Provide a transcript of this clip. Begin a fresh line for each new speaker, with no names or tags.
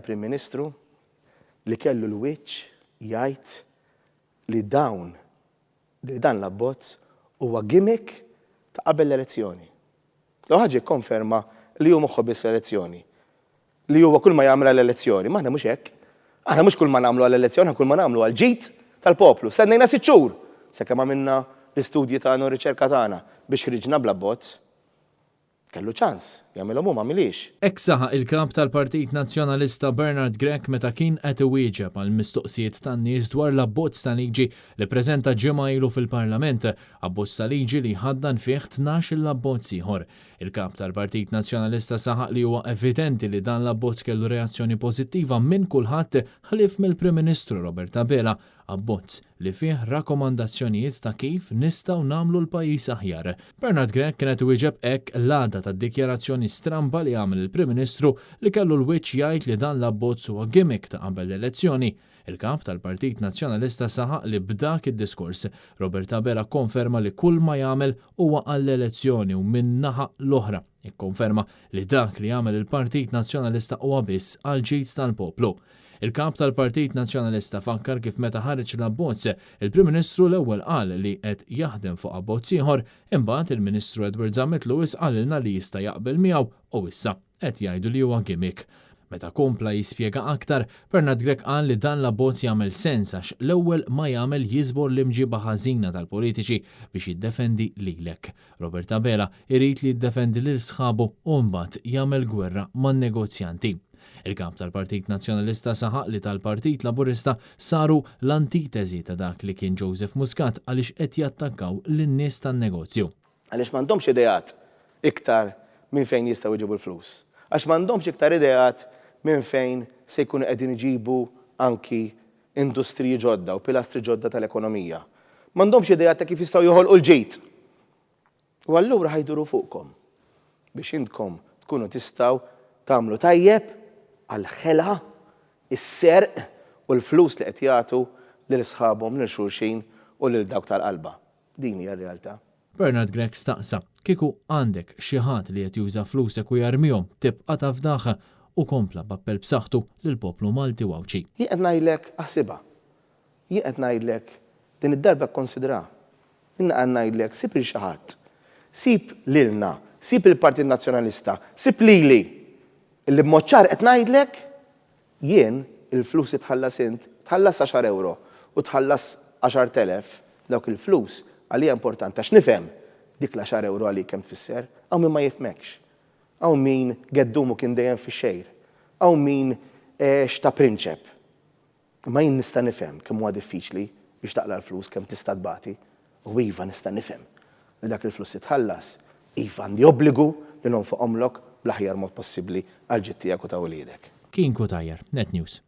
Prim Ministru li kellu l-wiċċ jgħid li dawn li dan l-abbozz huwa gimmick ta' qabel l-elezzjoni. L-ewwel ħaġa jikkonferma li hu moħħu biss l-elezzjoni. Li huwa kull ma jagħmel għall-elezzjoni. Ma aħna mhux hekk. Aħna mhux kull ma nagħmlu għall-elezzjoni, aħna kull ma nagħmlu għall-ġid tal-poplu. Stennejna sitt xhur sakemm għamilna l-istudji tagħna u r-riċerka tagħna biex ħriġna bl-abbozz. Kellu ċans jagħmilhom hu m'għamilhiex.
Hekk saħaq il-Kap tal-Partit Nazzjonalista Bernard Grech meta kien qed iwieġeb għall-mistoqsijiet tan-nies dwar l-abbozz ta' liġi li ppreżenta ġimgħa ilu fil-Parlament, abbozz ta' liġi li jħaddan fih 12-il abbozz ieħor. Il-Kap tal-Partit Nazzjonalista saħaq li huwa evidenti li dan l-abbozz kellu reazzjoni pożittiva minn kulħadd ħlief mill-Prim Ministru Robert Abela Abbozz li fih rakkomandazzjonijiet ta' kif nistgħu nagħmlu l-pajjiż aħjar. Bernard Grech kien qed iwieġeb hekk l-għada tad-dikjarazzjoni stramba li għamel il-Prim Ministru li kellu l-wiċċ jgħid li dan l-abbozz huwa gimmick ta' qabel l-elezzjoni. Il-Kap tal-Partit Nazzjonalista saħaq li b'dak id-diskors, Robert Abela kkonferma li kull ma jagħmel huwa għall-elezzjoni u min-naħa l-oħra ikkonferma li dak li jagħmel il-Partit Nazzjonalista huwa biss għall-ġid tal-poplu. Il-Kap tal-Partit Nazzjonalista fakkar kif meta ħareġ l-abbozz, il-Prim Ministru l-ewwel qal li qed jaħdem fuq abbozz ieħor, imbagħad il-Ministru Edward Zammit Lewis qalilna li jista' jaqbel miegħu u issa qed jgħidu li huwa gimmick. Meta kompla jispjega aktar, Bernard Grech qal li dan l-abbozz jagħmel sens għax l-ewwel ma jagħmel jiżbor l-imġiba ħażina tal-politiċi biex jiddefendi lilek. Robert Abela irid li jiddefendi lil sħabu u mbagħad jagħmel gwerra man-negozjanti. Il-Kap tal-Partit Nazzjonalista saħaq li tal-Partit Laburista saru l-antiteżi ta' dak li kien Joseph Muscat għaliex qed jattakkaw lin-nies tan-negozju.
Għaliex m'għandhomx ideat iktar minn fejn jistgħu jġibu l-flus. Għax m'għandhomx iktar ideat minn fejn se jkunu qegħdin iġibu anki industriji ġodda u pilastri ġodda tal-ekonomija. M'għandhomx ideat ta' kif jistgħu joħolqu l-ġid. U allura ħa jduru fuqkom biex intkom tkunu tistgħu tagħmlu tajjeb għall-ħela, is-serq u l-flus li qed jagħtu lil sħabhom, lil xulxin u lil dawk tal-qalba. Din hija r-realtà.
Bernard Grech staqsa, Kieku għandek xi ħadd li qed juża flusek u jarmihom, tibqa' tafdah? U kompla b'appell b'saħħtu lill-poplu Malti u Għawdxi.
Jien qed ngħidlek aħsibha. Jien qed ngħidlek din id-darba kkonsidraha. Jien qed ngħidlek sib lil xi ħadd. Sib lilna, sib il-Partit Nazzjonalista, sib lili illi b'mod ċar qed ngħidlek jien il-flus li tħallas int, tħallas għaxar ewro u tħallas 10,000, dawk il-flus għalija importanti għax nifhem dik l-għaxar ewro għalik kemm tfisser. Hawn min ma jifhmekx. Hawn min geddumu kien dejjem fix-xgħir. Hawn min għex ta' prinċep. Imma jien nista' nifhem kemm huwa diffiċli biex taqla' l-flus, kemm tista' tbati. U iva nista' nifhem li dak il-flus li tħallas, iva għandi obbligu li nonfoqhomlok bl-aħjar mod possibbli għall-ġid tiegħek u ta' uliedek.
Kien Cutajar, Net News.